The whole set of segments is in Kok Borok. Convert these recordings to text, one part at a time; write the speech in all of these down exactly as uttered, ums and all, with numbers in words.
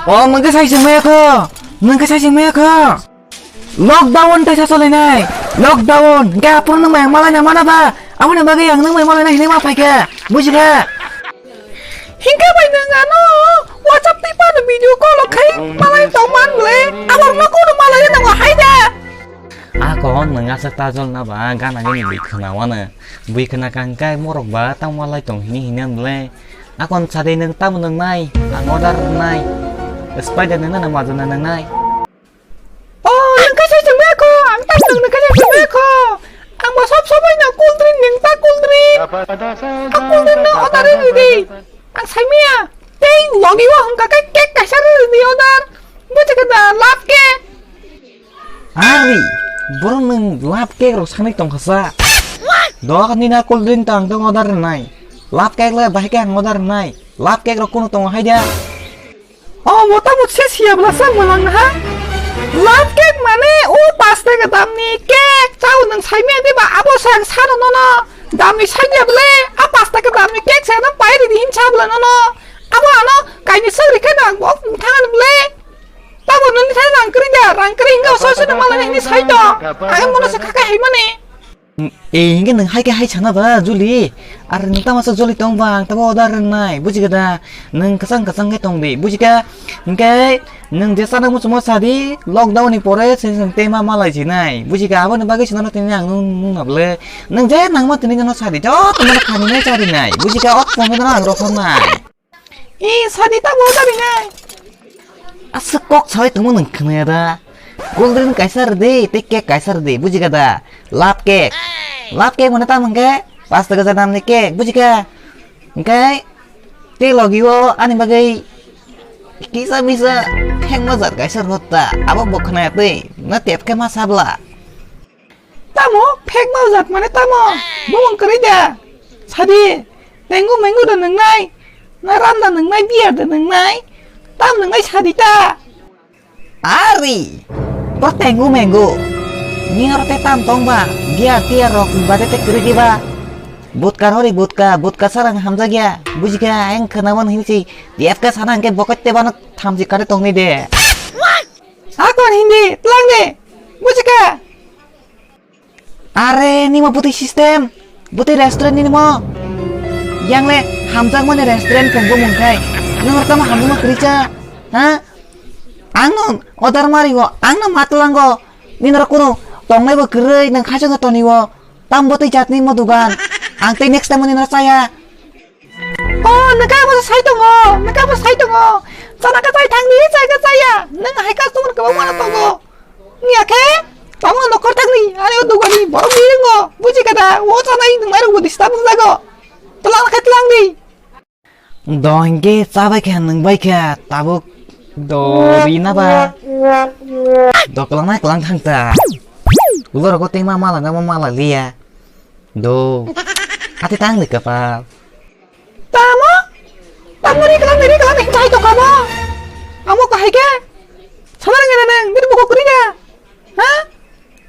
O, nwng khe sai chwng maya kho. Nwng khe sai chwng maya kho. Lockdown teisa cholainai. Lockdown. Hwnkhe aphuru nwng bai malai na mana ba? Aboni bagwi ang nwng bai malai na hinwi ma phaikha. Bujikha? Hwnkhe bai nwng ano WhatsApp tei phano video call khai malai tong man bwle. Aborokno kono malai nango hai da. Akon nwng aswk tajol na ba gana gini bui khwna wano. Bui khwna kang kai morok ba tamo malai tong hini hini bwle. Akon sadi nwng tamo nwngnai? Ang order rwnai. Spider nwngnai na Madonna nwngnai? O, nwng khe sai chwng maya kho, ang tamo nwng khe sai chwng maya kho. Ang bo sob somoi no cool drink nwng ta cool drink. Ang cool drink no order rwdi. Ang sai maya. Tei logi o hwnkha khe cake kaisa rwdi order. Bujikha da, love cake. Ari, borok nwng love cake rok sanwi tongkha sa. Dok nini cool drink tang tong order rwnai. Love cake le bahai khe ang order rwnai. Love cake rok kunu tongo hai da. O mota mot se siya bwla sa mwlang ha. Love cake mane o pash taka dam ni cake. Chao nwng sai maya diba abo sang sano nono. Dam ni sai ya bwle. A pash taka dam ni cake sa nang pai ri di hin sa bwla nono. Abo ano kaini sori khe nang bo thang bwle. Tamo nini thani rang kwrwi da, rang kwrwi hwnkhe soisoi no malai hinwi sai to. Ang mono se kha khe hai mani. E, hwnkhe nwng hai khe hai sana ba, Juli? Ar nwng tamo sa Juli tong ba, ang tamo order rwnai, bujikha da? Nwng kwchang kwchang khe tong di, bujikha? Hwnkhe nwng je chana muchungma sa di, lockdown ni pore se nwng tei ma malai sinai, bujikha? Aboni bagwi se nono tini ang nung, nung na bwle. Nwng je nangma tini nono sa di, joto nono kha nini cha rinai, bujikha? Ok, phone no ang rokhornai. E, sadi tamo tari nai. Aswk kok sawi tongmo nwng khwnaya da? Cool drink kaisa rwdi tei cake kaisa rwdi, bujikha da? Love cake. Love cake mane tamo hwnkhe pash taka jana namni cake, bujikha? Hwnkhe tei logi o ani bagwi kisa misa thengma jat kaisa rwkha ta, abo bo khwnaya twi na tep khe ma sabla. Tamo phek mau jat mane tamo? Bumung kwrwi da? Sadi, tengu mengu da nwngnai? Na ram da nwngnai, beer da nwngnai? Tam nwngnai sadi ta? Ari, to tengu mengu. Ni oro te tam tong ba, beer tier rok bade te kwrwi diba? Butka rori butka, butka sarang hamjak ya. Bujikha, ang khwnaman hinwi si, T F K sana hwnkhe bokot te bano thamchi kare tongni de. Akon hindi, tlang de. Bujikha? Are, nimo bwtwi system, bwtwi restaurant ni nimo. Yang le hamjakmani restaurant kung bumung khai. Nwng rok tamo hamjakma kwrwi cha? Ha? Ang no order mari go, ang no matwlang go. Nini rok kunu tongnai bo kwrwi, nwng khaisok no toni o. Tam bwtwi jatni mo dugan. Ang tei next time nini rok chaya. O, nokha bo sai tongo, nokha bo sai tongo. Chana khe chai thang di, chai khe chaya. Nwng hai customer kwbangma no tongo. Wngya khe, tamo nokhor thangni, ani o dogani borok ni ringo. Buji kha da, o chanai nwng mairok bo disturb wngjago. Twlang khe twlang di. Do hinkhe chabai kha, nwng bai kha, tabuk do rina ba. Do kwlangna kwlang thang ta. Ulo rogo tei ma mala na ma mala liya. Do. Ate tang ni kapal. Tamo? Tamo ri kwlangni, ri kwlangni hinwi hai tongkha bo? Amo kahai khe? Sana rwngya na nang, bini bukhuk kwrwi ya? Ha?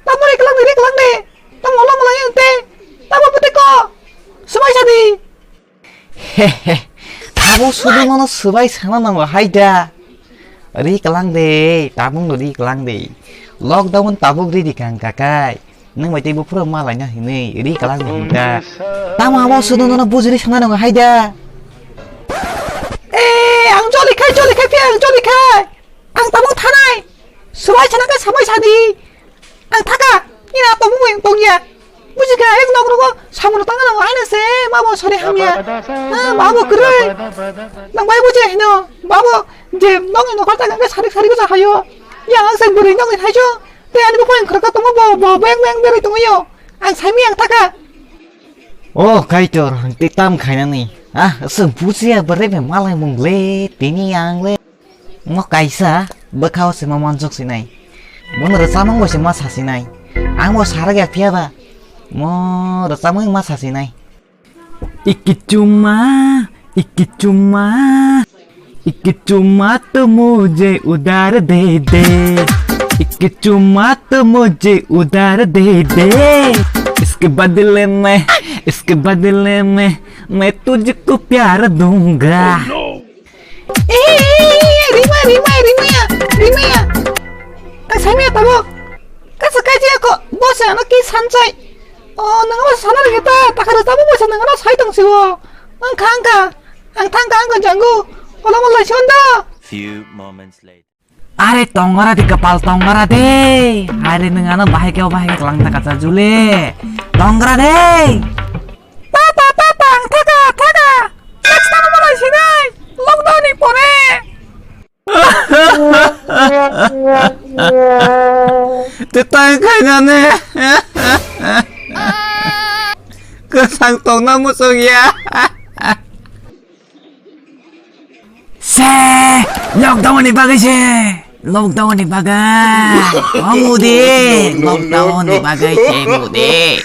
Tamo ri kwlangni, ri kwlangni? Tamo ulo mwlai wng tei? Tamo bwtwi ko? Swbai sadi. Hehe. Abo sudu nono swbai sana nango hai da. Ri kwlang de, tabuk no ri kwlang de. Lockdown tabuk ri di kang kakai. Nwng bai tei buphuru ma laina hinwi ri kwlang di hinta. Tamo abo sudu nono bujuri sana nango hai da. Eh, ang joli khai, joli khai, phiya ang joli khai. Ang tabuk thanai. Swbai sana khe swbai sadi. Ang thaka. Ina tongmung ang tongya. Buji kha, ek nok rogo samung tang nango haina se, ma bo sori hamya. Ah, ma bo kwrwi. Nang bai buji hino. Ba bo je nokni nokhor ta khe sarik sarik sa hayo. Yang ang se bwrwi nokni haijo. Tei ani bukhuk wngkhorok tongma bo, bo beng beng berwi tongwi yo. Ang saimwi ang thaka. O Kaitor, tei tam khainani? Ah, aswk bujiya bwrwi bai malai mung le, tini ang le. Mo kaisa bwkhao se ma mansuk sinai. Bono rwchapmung bo se ma sa sinai. Ang bo sarak ya phiya ba. Mo rwchapmung ma sa sinai. Iki chuma, iki chuma, iki chuma tu mujhe udhar de de. Iki chuma tu mujhe udhar de de. Iske badle mein, iske badle mein, main tujhko pyar dunga. Eh, eh, eh, eh, Rimaya, rimaya, rimaya, rimaya. Ang saimaya tabuk. Kasa kaijia ko, bosa ano ki sanchai. O, nang ano sana lagi ta, takar tabu bosa nang ano sai tong siwo. Ang khang ka, ang thang ka, ang ko janggu. Ola mola shonda. Few moments later. Are tongmara de kapal tongmara de. Are nang ano bahai ke bahai ke kelang ta kacha jule. Tongmara de. Tata, tata, ang thaka, thaka. Next time malai sinai. Lockdown ni pore. Tetang khainani. Kwsang tongna muchung ya. Se, lockdown ni bagwi se. Lockdown ni bagwi. Omu de. Lockdown ni bagwi se mu de.